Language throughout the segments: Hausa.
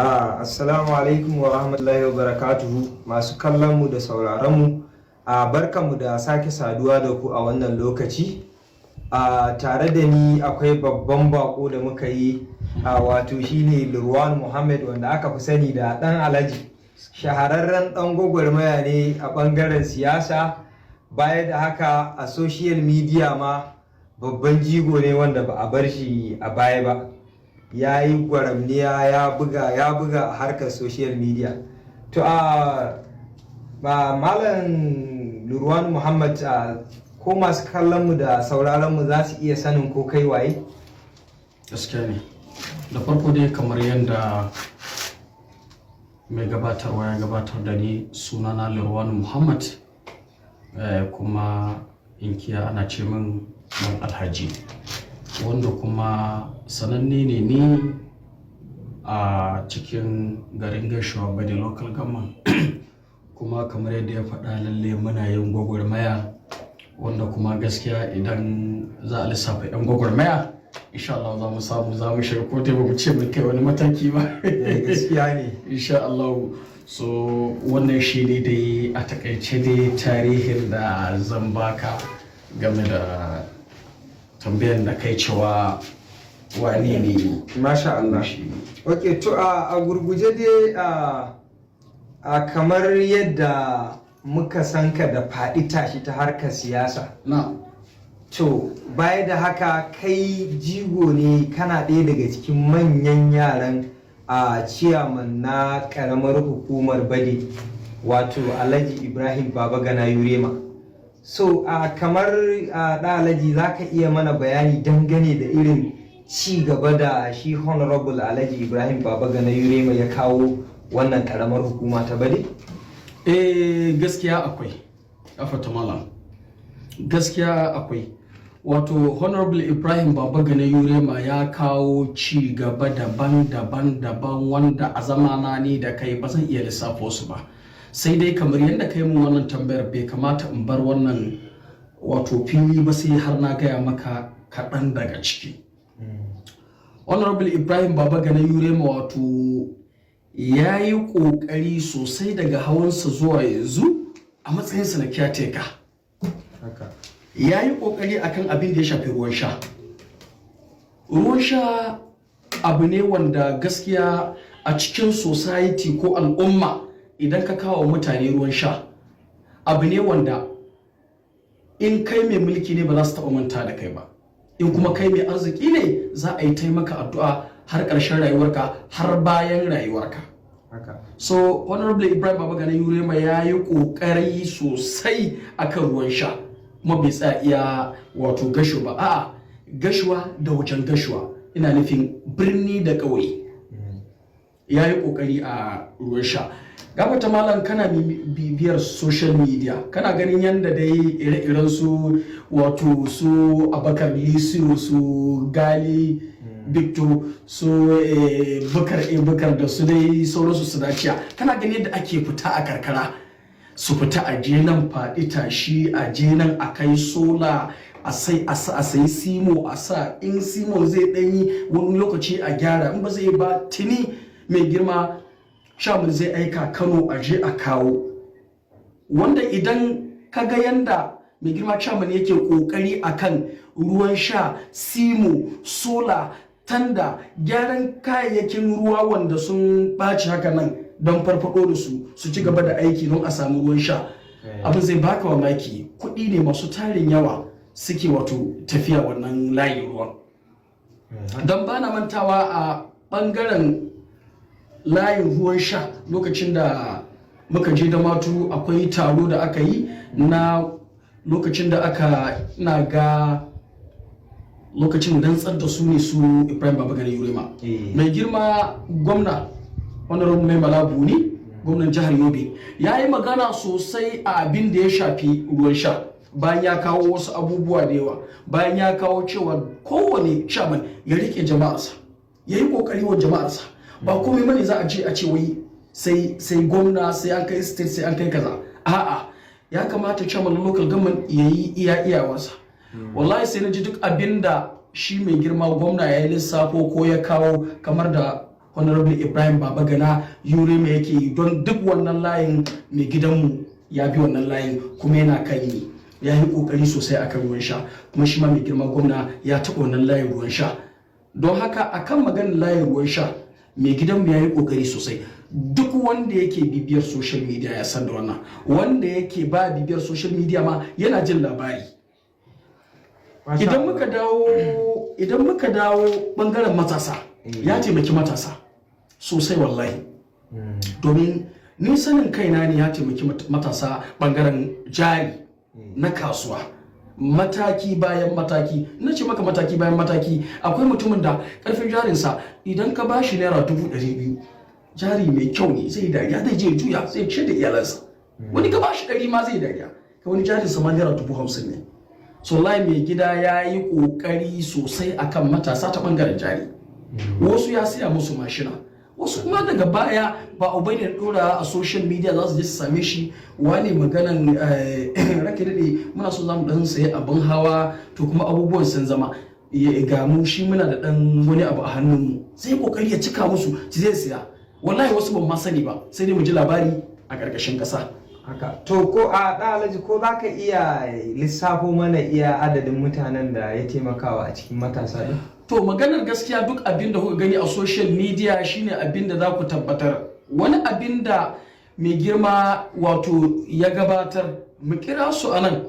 Assalamu alaikum wa rahmatullahi wa barakatuhu, masu kallon mu da sauraron mu. Barkanmu da sake saduwa da ku a wannan lokaci. Tare da ni akwai babban bako da muka yi, wato shine Lurwan Muhammad, wanda aka fi sani da Dan Alhaji. Shahararren dan gwagwarmaya ne a bangaren siyasa, baya da haka a social media ma babban jigo ne wanda ba a bar shi a baya ba. Ya yi gwaramniya, ya buga, ya buga a harkar social media. To, a ba Malam Lurwan Muhammad, ko masu kallon mu da sauraron mu za su iya sanin ko kai waye? Gaskiya ne. Da farko dai, kamar yadda mai gabatarwa ya gabatar da ni, sunana Lurwan Muhammad, kuma inkiya ana ce min Dan Alhaji, wanda kuma sananne ne ni a cikin garin Gashuwa, Bade Local Government. Kuma kamar yadda ya faɗa, lalle muna yin gwagwarmaya, wanda kuma gaskiya idan za a lissafa 'yan gwagwarmaya, insha Allah za mu samu, za mu shiga, ko dai ba mu ce mun kai wani mataki ba. Gaskiya ne. Insha Allah. So wannan shi ne dai a takaice dai tarihin da zan baka game da tambayar da kai cewa wane ne. Masha Allah. Ok, to a gurguje dai, a kamar yadda muka san ka da faɗi tashi ta harkar siyasa, na to baya da haka kai jigo ne, kana ɗaya daga cikin manyan yaran a ciyaman na ƙaramar hukumar Bade, wato Alhaji Ibrahim Baba Gana Yurema. So a kamar a ɗan Alhaji, za ka iya mana bayani dangane da irin ci gaba da shi Honorable Alhaji Ibrahim Baba Gana Yurema ya kawo wannan karamar hukuma ta Bade? Eh, gaskiya akwai, afata malam, gaskiya akwai. Wato Honorable Ibrahim Babagana Yurema ya kawo ci gaba daban-daban daban, wanda a zamana ni da kai ba zan iya lissafo su ba. Sai dai kamar yadda kai mun wannan tambayar, bai kamata in bar wannan wato fili ba sai har na gaya maka kaɗan daga ciki. Honorable Ibrahim Babagana Yurema wato ya yi ƙoƙari sosai daga hawansa zuwa yanzu a matsayinsa na caretaker. Ya yi ƙoƙari akan abin da ya shafi ruwan sha. Ruwan sha abu ne wanda gaskiya a cikin society ko al'umma, idan ka kawo mutane ruwan sha, abu ne wanda in kai mai mulki ne ba za su taɓa manta da kai ba, in kuma kai mai arziki ne za a yi taimaka addu'a har ƙarshen rayuwarka, har bayan rayuwarka. So Honorable Ibrahim Babagana Yurema ya yi ƙoƙari sosai akan ruwan sha, kuma bai tsaya iya wato Gashuwa ba, a'a, Gashuwa da wajen Gashuwa, ina nufin birni da ƙauye, ya yi ƙoƙari a ruwan sha. Gabata malam, kana bibiyar social media, kana ganin yadda dai ire-iren su, wato su Abakar Lisiyo, su Gali Victor, su Bukar e Bukar da su dai sauransu su daciya, kana ganin yadda ake fita a karkara, su fita a je nan faɗi tashi, a je nan a kai solar, a sai a sayi simo, a sa in simo zai ɗanyi wani lokaci a gyara, in ba zai ba tuni mai girma chairman zai aika Kano a je a kawo. Wanda idan ka ga yanda mai girma chairman yake kokari akan ruwan sha, simo, solar, tanda, gyaran kayayyakin ruwa wanda sun ɓaci haka nan don farfado da su su ci gaba da aiki don a samu ruwan sha, abin zai baka mamaki. Kuɗi ne masu tarin yawa suke wato tafiya wannan layin ruwan. Don ba na mantawa, a ɓangaren layin ruwan sha, lokacin da muka je da matu, akwai taro da aka yi na lokacin da aka na ga lokacin rantsar da su ne su Ibrahim Babagana Yurema. Mai girma gwamna, Honorable Mai Mala Buni, gwamnan jihar Yobe, ya yi magana sosai a abin da ya shafi ruwan sha, bayan ya kawo wasu abubuwa da yawa, bayan ya kawo cewa kowane chairman ya rike jama'arsa, ya yi kokari wa jama'arsa. Ba komai bane za a ce a ce wai sai gwamna, sai an kai state, sai an kai kaza. A'a, ya kamata chairman na local government ya yi iya iyawarsa. Wallahi sai na ji duk abin da shi mai girma gwamna ya yi lissafo ko ya kawo, kamar da Honorable Ibrahim Babagana Yurema yake yi, don duk wannan layin mai gidanmu ya bi wannan layin kuma yana kan yi. Ya yi kokari sosai akan ruwan sha, kuma shi ma mai girma gwamna ya taɓa wannan layin ruwan sha. Don haka akan maganar layin ruwan sha, mai gidanmu ya yi kokari sosai. Duk wanda yake bibiyar social media ya san da wannan, wanda yake ba bibiyar social media ma yana jin labari. Masha Idan Allah. Muka dawo bangaren matasa, ya taimaki matasa sosai wallahi, domin ni sanin kaina ne ya taimaki matasa bangaren jari na kasuwa, mataki bayan mataki. Na ce maka mataki bayan mataki, akwai mutumin da karfin jarinsa idan ka bashi ₦200,000, jari mai kyau ne, zai dariya, zai je juya, zai ce da iyalansa. Wani ka bashi 100 ma zai dariya. Ka wani jarinsa ma ₦50,000 ne. So wallahi mai gida ya yi kokari sosai akan matasa ta bangaren jari. Wasu ya siya musu mashina, wasu kuma daga baya ba abu ne dora a social media, za su je su same shi, wani maganan rake daɗe, muna so za mu dan sayi abin hawa, to kuma abubuwan sun zama ga mu shi muna da dan wani abu a hannunmu, sai kokari ya cika musu su zai siya. Wallahi wasu ban ma sani ba, sai dai mu ji labari a ƙarƙashin ƙasa. Haka. To ko a ɗan Alhaji, ko za ka iya lissafo mana iya adadin mutanen da ya taimakawa a cikin matasa ɗin? To, maganar gaskiya, duk abin da kuka gani a social media shine abin da za ku tabbatar. Wani abin da mai girma wato ya gabatar mu kira su anan,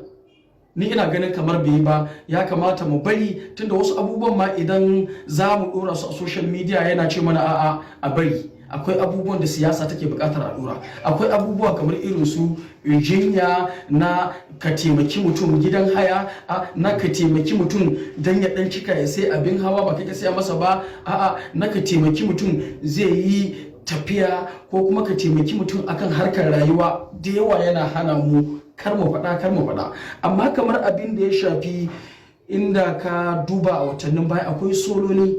ni ina ganin kamar bai yi ba. Ya kamata mu bari, tunda wasu abubuwan ma idan za mu dora su a social media yana ce mana a'a, a bari. Akwai abubuwan da siyasa take bukatar a dora. Akwai abubuwa kamar irin su jinya, na ka taimaki mutum gidan haya, na ka taimaki mutum don ya dan cika ya sai abin hawa, ba kai ka siya masa ba, a'a, na ka taimaki mutum zai yi tafiya, ko kuma ka taimaki mutum akan harkar rayuwa da yawa, yana hana mu kar mu faɗa, kar mu faɗa. Amma kamar abin da ya shafi inda ka duba a watannin baya, akwai sololi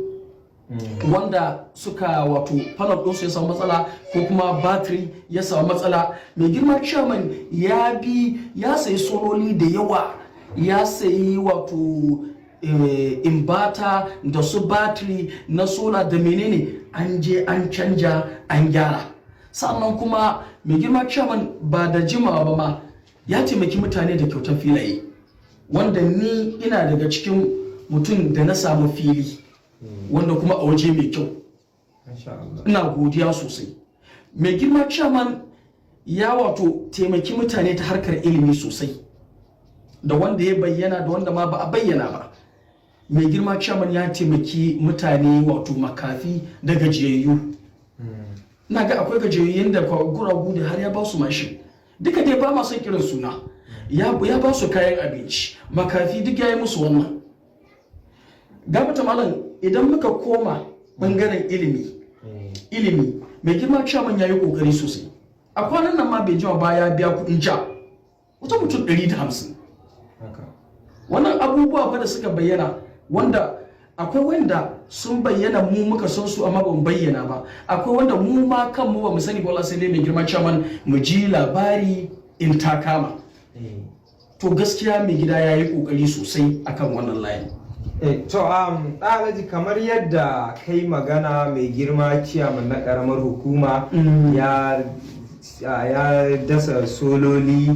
wanda suka wato panel ɗinsu ya samu matsala ko kuma battery ya samu matsala. Mai girma chairman ya bi ya sayi sololi da yawa, ya sayi wato inverter da su battery na solar da menene, an je an canja, an gyara. Sannan kuma mai girma chairman ba da jimawa ba ma ya taimaki mutane da kyautar filaye, wanda ni ina daga cikin mutum da na samu fili, wanda kuma a waje mai kyau. Masha Allah. Ina godiya sosai. Mai girma chairman ya wato taimaki mutane ta harkar ilimi sosai, da wanda ya bayyana da wanda ma ba a bayyana ba. Mai girma chairman ya taimaki mutane wato makafi da gajiyayyu. Na ga akwai gajiyayyun da guragu da har ya ba su mashin. Duka dai ba ma son kiran suna. Ya ba su kayan abinci, makafi duk ya yi musu wannan. Gabata malam, idan muka koma bangaren ilimi, ilimi mai girma chairman ya yi kokari sosai. A kwanan nan ma bai jima ba ya biya kudin JAMB wata mutum 150. Wannan abubuwa fa da suka bayyana, wanda akwai wanda sun bayyana mu muka san su amma ba mu bayyana ba, akwai wanda mu ma kanmu ba mu sani ba, wallahi sai dai mai girma chairman mu ji labari in ta kama. To gaskiya mai gida ya yi kokari sosai akan wannan layin. To, Alhaji, kamar yadda kai magana, mai girma ciyaman na karamar hukuma ya dasa sololi,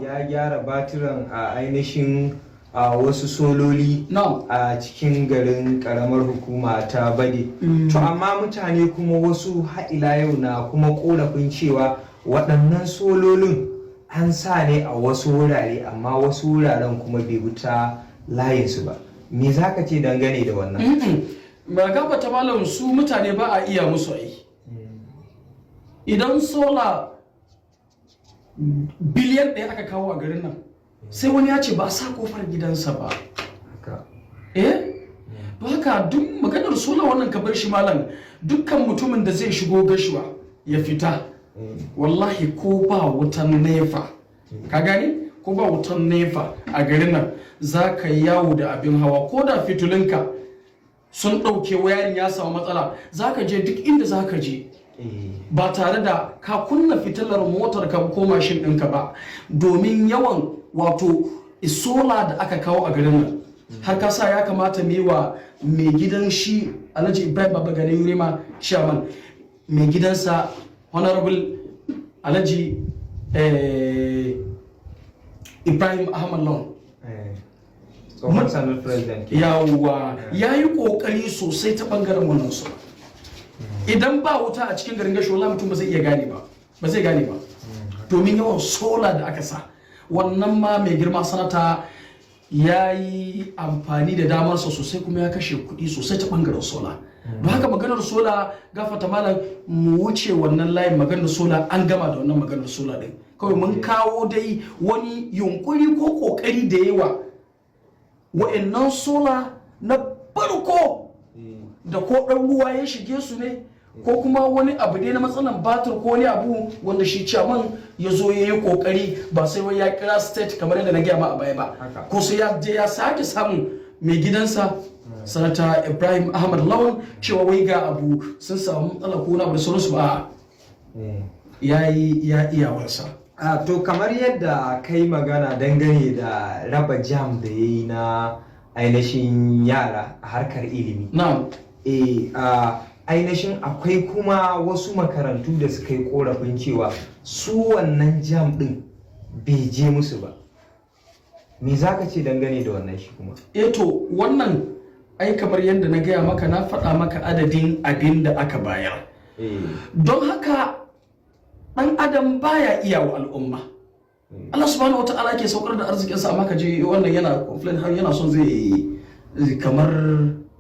ya gyara batiran a ainihin a wasu sololi a cikin garin karamar hukuma ta Bade. To amma mutane kuma wasu ila yau na kuma korafin cewa waɗannan sololin an sa ne a wasu wurare, amma wasu wuraren kuma bai bi ta layinsu ba. Me za ka ce dangane da wannan? Ba gabata malam, su mutane ba a iya musu ai. Idan sola 1 biliyan aka kawo a garin nan, sai wani ya ce ba a sa kofar gidansa ba. Eh, don haka duk maganar sola wannan ka bar shi malam. Dukkan mutumin da zai shigo Gashuwa ya fita, wallahi ko ba wutan NEPA, ka gani, ko ba wutan NEPA a garin nan, za ka yi yawo da abin hawa, ko da fitulinka sun ɗauke, wayarin ya samu matsala, za ka je duk inda za ka je ba tare da ka kunna fitilar motar ka ko mashin ɗinka ba, domin yawan wato sola da aka kawo a garin nan. Har ka sa ya kamata mu yi wa mai gidan shi Alhaji Ibrahim Babagana Yurema chairman mai gidansa, Honorable Alhaji Ibrahim Ahmad Lawan. Tsohon Senate President. Yawwa, ya yi kokari sosai ta bangaren wannan solar. Idan ba wuta a cikin garin Gashua, mutum ba zai iya gane ba, ba zai gane ba, domin yawan solar da aka sa. Wannan ma mai girma sanata ya yi amfani da damarsa sosai, kuma ya kashe kuɗi sosai ta bangaren solar. Don haka maganar solar, gafata malam, mu wuce wannan layin. Maganar solar, an gama da wannan maganar solar din. Kawai mun kawo dai wani yunkuri ko kokari da yawa, wa'annan solar na farko da ko ɗan ruwa ya shige su ne, ko kuma wani abu ne na matsalan batir ko wani abu, wanda shi chairman ya zo ya yi kokari, ba sai wai ya kira state kamar yadda na gaya ma a baya ba, ko sai ya je ya sake samun mai gidansa, Sanata Ibrahim Ahmad Lawan, cewa wai ga abu sun samu matsala ko wani abu da sauransu ba. Ya yi ya iyawarsa. A to, kamar yadda kai magana dangane da raba JAMB da ya yi na ainihin yara a harkar ilimi, Na'am. A ainihin akwai kuma wasu makarantu da suka yi korafin cewa su wannan JAMB din bai je musu ba. Me za ka ce dangane da wannan shi kuma? Eh, to, wannan ai kamar yadda na gaya maka, na faɗa maka adadin abin da aka bayar. Don haka ɗan adam baya iya wa al'umma. Allah subhanahu wata'ala ke saukar da arzikinsa, amma ka je wannan yana complain, har yana son zai kamar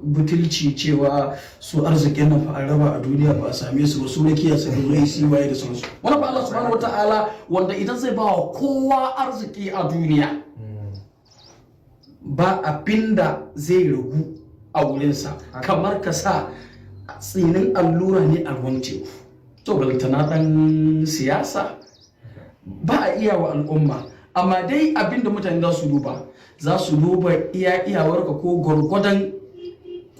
butulci cewa su arzikin nan fa an raba a duniya ba a same su ba, su rakiya su zo su waye da sauransu. Wannan fa Allah subhanahu wata'ala, wanda idan zai ba wa kowa arziki a duniya, ba abinda zai ragu a wurinsa, kamar ka sa tsinin allura ne a ruwan teku. To, balantana dan siyasa, ba a iya wa al'umma. Amma dai abinda mutane za su duba, za su duba iya iyawarka ko gwargwadon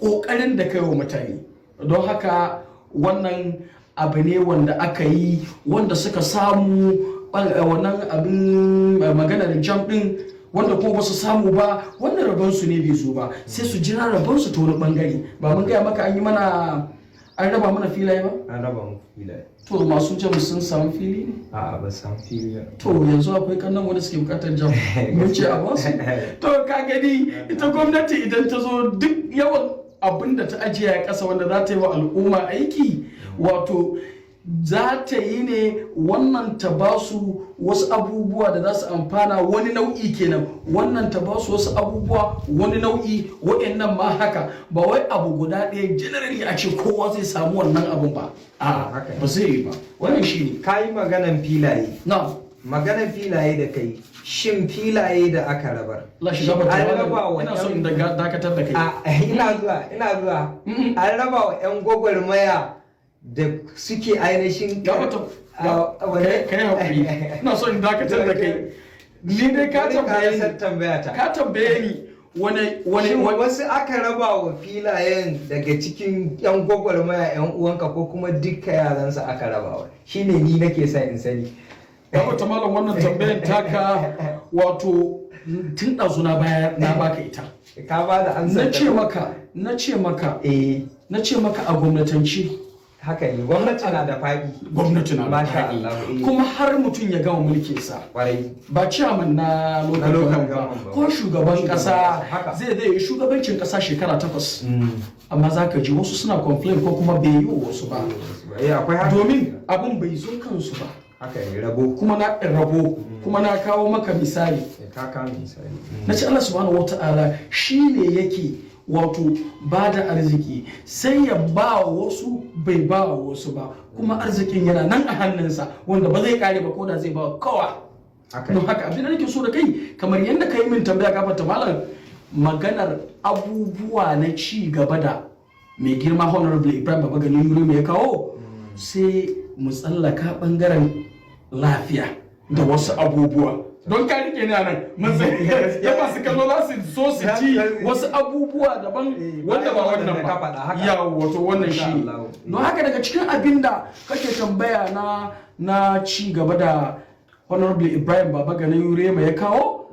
ƙoƙarin da kai wa mutane. Don haka wannan abu ne wanda aka yi, wanda suka samu wannan abin maganar JAMB din, wanda kuma ba su samu ba, wannan rabonsu ne bai zo ba, sai su jira rabonsu ta wani bangare. Ba mun gaya maka an yi mana, an raba mana filaye ba? An raba muku filaye. To, masu JAMB sun samu fili ne? A'a, ba samu fili ba. To, yanzu akwai kannan wanda suke bukatar JAMB, mun ce a basu. To, ka gani, ita gwamnati idan ta zo, duk yawan abin da ta ajiye a ƙasa wanda za ta yi wa al'umma aiki, wato za ta yi ne wannan ta ba su wasu abubuwa da za su amfana, wani nau'i kenan, wannan ta ba su wasu abubuwa wani nau'i, wa'annan ma haka. Ba wai abu guda ɗaya generally a ce kowa zai samu wannan abun ba, a ba zai yi ba. Wannan shi ne. Ka yi maganan filaye. Na. Maganan filaye da kai, shin filaye da aka rabar, Allah shiga ba, an raba wa ina so in dakatar da kai. A, ina zuwa, ina zuwa. An raba wa 'yan gwagwarmaya da suke ainihin Kai hakuri, ina so in dakatar da kai. Ni dai ka tambaye ni Tambaya ta. Ka tambaye ni wani Wasu aka raba wa filayen daga cikin yan gwagwarmaya yan uwanka, ko kuma dukka yaransa aka raba wa? Shine ni nake son in sani. Ta malam, wannan tambayan taka, wato tun ɗazu na baya na baka ita. Ka ba da amsar. Na ce maka na ce maka a gwamnatance. Haka ne, gwamnati na da faɗi. Gwamnati na da Masha faɗi. Allah, eh. Kuma har mutum ya gama mulkinsa, ba chairman na Na local local government ba, government ba. ko shugaban kasa, zai yi shugabancin kasa shekara 8, amma za ka ji wasu suna complain ko kuma bai yi wa wasu ba. Eh, akwai haka. Domin abin bai zo kansu ba. Haka ne, rabo. Kuma na rabo, kuma na kawo maka misali. Ka kawo misali. Na ce Allah subhanahu wata'ala shi ne yake wato ba da arziki, sai ya ba wa wasu, bai ba wa wasu ba, kuma arzikin yana nan a hannunsa, wanda ba zai kare ba ko da zai ba wa kowa. Don haka abin da nake so da kai, kamar yadda ka yi min tambaya, gafarta malam, maganar abubuwa na ci gaba da mai girma Honorable Ibrahim Babagana Yuri ya kawo, sai mu tsallaka bangaren lafiya da wasu abubuwa, don ka rike ni a nan matsayi ya masu kallo za su so su ci wasu abubuwa daban wanda ba bayan wannan waɗanda ka faɗa, ba. Haka. Yawo, wato wannan Insha shi ne. Allah. Don haka daga cikin abin da kake tambaya na ci gaba da Honorable Ibrahim Babagana Yurema ya kawo,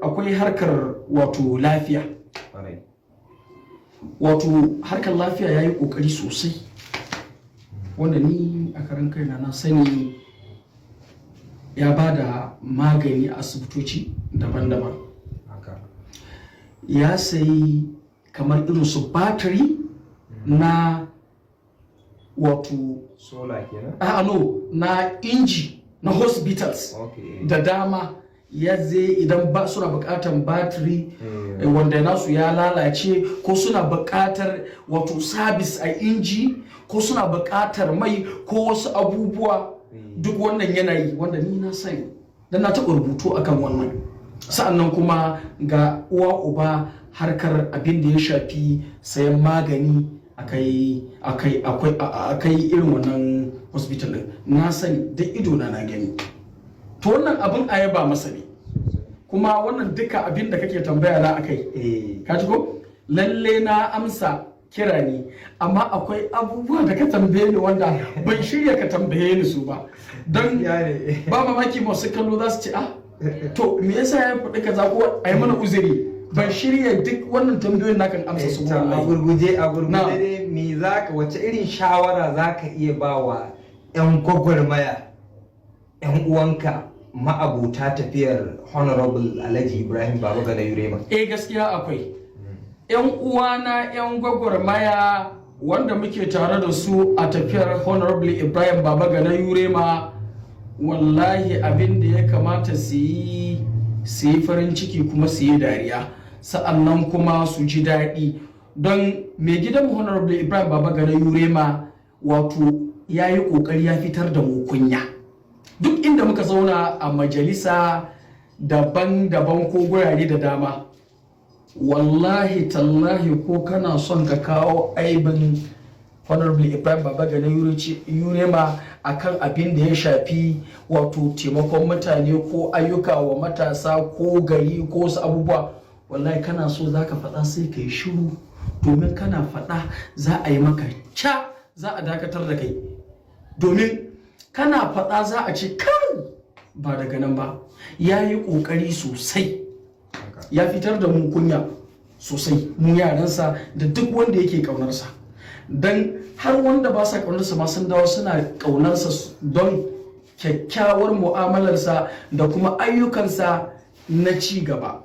akwai harkar wato lafiya. Wato harkar lafiya ya yi kokari sosai. Wanda ni a karan kaina na sani ya ba da magani a asibitoci daban-daban. Ya sayi kamar irin su battery na wato Solar kenan. A no, na inji na hospitals da dama. Ya zai idan ba suna bukatan battery wanda nasu ya lalace, ko suna bukatar wato service a inji, ko suna bukatar mai ko wasu abubuwa, duk wannan yanayi wanda ni na sani dan na taɓa rubutu akan wannan. Sa'annan kuma ga uwa uba, harkar abin da ya shafi sayan magani akai akai akwai akai irin wannan hospital din, na sani da ido na, na gani. To, wannan abin a yaba masa ne. Kuma wannan duka abin da kake tambaya na akai, ka ji ko, lalle na amsa kira ne, amma akwai abubuwa da ka tambaye ni wanda ban shirya ka tambaye ni su ba, don Gaskiya ne. ba mamaki masu kallo za su ce, "Ah, to me yasa ya faɗi kaza?" Ko a yi mana uzuri, ban shirya duk wannan tambayoyin na kan amsa su To, a wallahi. gurguje, a gurguje Na'am. dai, me zaka wace irin shawara zaka iya ba wa 'yan gwagwarmaya, 'yan uwanka ma'abota tafiyar Honorable Alhaji Ibrahim Babagana Yurema? Eh, gaskiya akwai yan uwana yan gwagwarmaya wanda muke tare da su a tafiyar Honorable Ibrahim Babagana Yurema. Wallahi abin da ya kamata su yi, su yi farin ciki kuma su yi dariya, sa'annan kuma su ji daɗi, don mai gidan Honorable Ibrahim Babagana Yurema wato ya yi ƙoƙari ya fitar da mu kunya duk inda muka zauna a majalisa daban-daban ko gurare da dama. Wallahi tallahi, ko kana son ka kawo aibin Honorable Ibrahim Babagana Yurema akan abin da ya shafi wato taimakon mutane ko ayyuka wa matasa ko gari ko wasu abubuwa, wallahi kana so za ka faɗa, sai ka yi shiru, domin kana faɗa za a yi maka ca, za a dakatar da kai, domin kana faɗa za a ce kai ba daga nan ba. Ya yi ƙoƙari sosai, ya fitar da mu kunya sosai, mu yaransa da duk wanda yake ƙaunarsa, don har wanda ba sa ƙaunarsa ma sun dawo suna ƙaunarsa don kyakkyawar mu'amalarsa da kuma ayyukansa na ci gaba.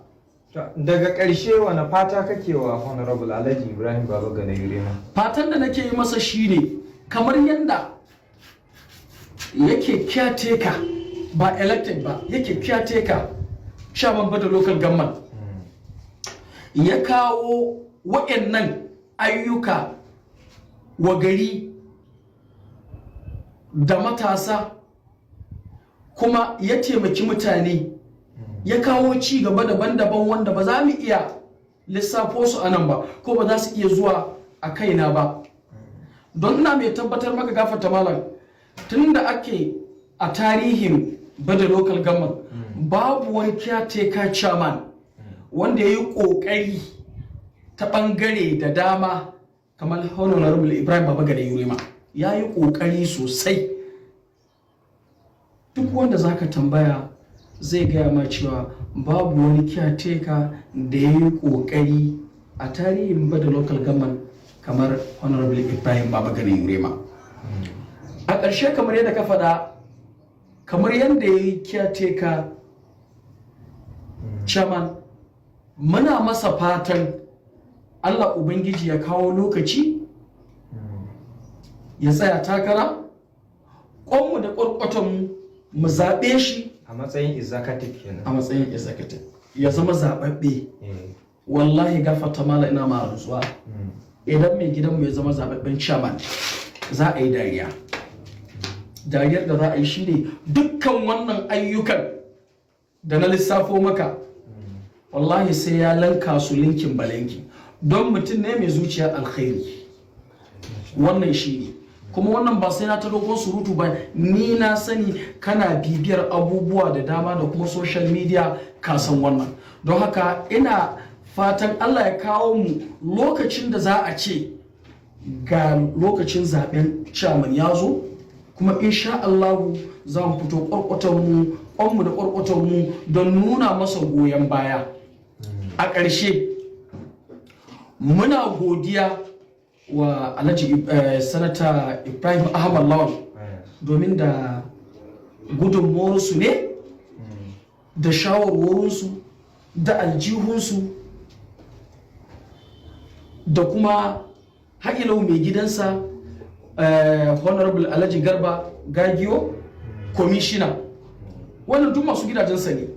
Daga ƙarshe, wani fata kake wa Honorable Alhaji Ibrahim Babagana Yurema? Fatan da nake yi masa shine, kamar yadda yake caretaker, ba elected ba, yake caretaker chairman Bada Local Government, ya kawo wa'annan ayyuka wa gari da matasa, kuma ya taimaki mutane, ya kawo ci gaba daban-daban wanda ba za mu iya lissafo su a nan ba, ko ba za su iya zuwa a kaina ba, don ina mai tabbatar maka, gafarta malam, tun da ake a tarihin Bada Local Government, babu wani caretaker chairman wanda ya yi kokari ta bangare da dama kamar Honorable Ibrahim Babagana Yurema. Ya yi kokari sosai. Duk wanda zaka tambaya zai gaya ma cewa babu wani caretaker da ya yi kokari a tarihin Bada Local Government kamar Honorable Ibrahim Babagana Yurema. A ƙarshe, kamar yadda ka faɗa, kamar yadda ya yi caretaker chairman, muna masa fatan Allah Ubangiji ya kawo lokaci ya tsaya takara, ƙwanmu da ƙwarƙwatonmu mu zaɓe shi. A matsayin executive kenan. A matsayin executive, ya zama zaɓaɓɓe. Wallahi gafarta mala, ina ma rantsuwa, idan mai gidanmu ya zama zaɓaɓɓen chairman, za a yi dariya. Dariyar da za a yi shine dukkan wannan ayyukan da na lissafo maka, wallahi sai ya lanka su linkin balinki, don mutum ne mai zuciyar alkhairi. Wannan shi ne. Kuma wannan ba sai na ta dogon surutu ba, ni na sani kana bibiyar abubuwa da dama da kuma social media, ka san wannan. Don haka ina fatan Allah ya kawo mu lokacin da za a ce ga lokacin zaben chairman ya zo, kuma insha Allahu za mu fito kwarkwatanmu, kwanmu da kwarkwatanmu, don nuna masa goyon baya. A ƙarshe, muna godiya wa Alhaji Sanata Ibrahim Ahmad Lawan, domin da gudunmuwarsu ne, da shawarwarinsu, da aljihunsu, da kuma ha'ilau mai gidansa, Honorable Alhaji Garba Gagiyo, commissioner. Wannan duk masu gidajensa ne,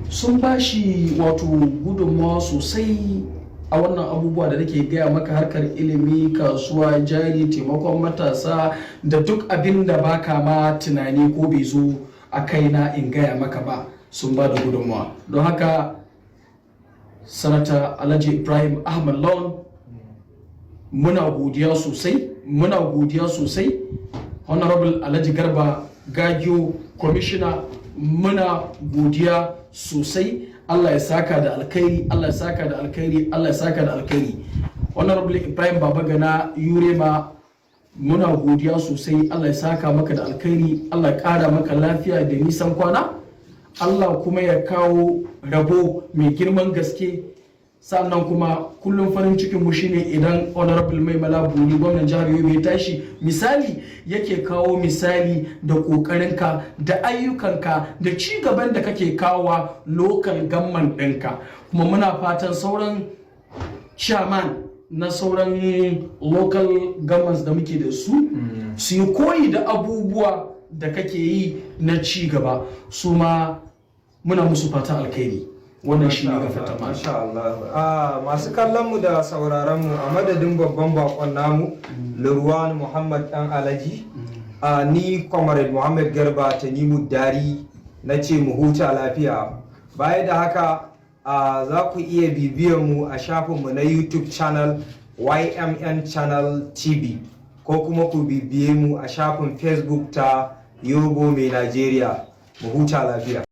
sun ba shi wato gudunmawa sosai a wannan abubuwa da nake gaya maka: harkar ilimi, kasuwa, jari, taimakon matasa, da duk abin da baka ma tunani ko bai zo a kaina in gaya maka ba, sun ba da gudunmawa. Don haka, Sanata Alhaji Ibrahim Ahmad Lawan, muna godiya sosai, muna godiya sosai. Honorable Alhaji Garba Gagiyo, commissioner, muna godiya sosai. Allah ya saka da alkhairi, Allah ya saka da alkhairi, Allah ya saka da alkhairi. Honorable Ibrahim Babagana Yurema, muna godiya sosai. Allah ya saka maka da alkhairi, Allah ya kara maka lafiya da nisan kwana, Allah kuma ya kawo rabo mai girman gaske. Sannan kuma kullum farin cikin mu shine idan Honorable Mai Mala Buni, gwamnan jihar Yobe, ya tashi misali, yake kawo misali da kokarinka da ayyukanka da ci gaban da kake kawowa local government ɗinka. Kuma muna fatan sauran chairman na sauran local governments da muke da su su yi koyi da abubuwa da kake yi na ci gaba. Su ma muna musu fatan alkhairi. Wannan shi ne, gafarta. Masha Allah. Masu kallon mu da sauraron mu, a madadin babban bakon namu, Lurwan Muhammad Dan Alaji, ni Comrade Muhammad Garba Tanimu Dari na ce mu huta lafiya. Baya da haka, za ku iya bibiyan mu a shafinmu na YouTube channel, YMN Channel TV, ko kuma ku bibiye mu a shafin Facebook ta Yobo Mai Nigeria. Mu huta lafiya.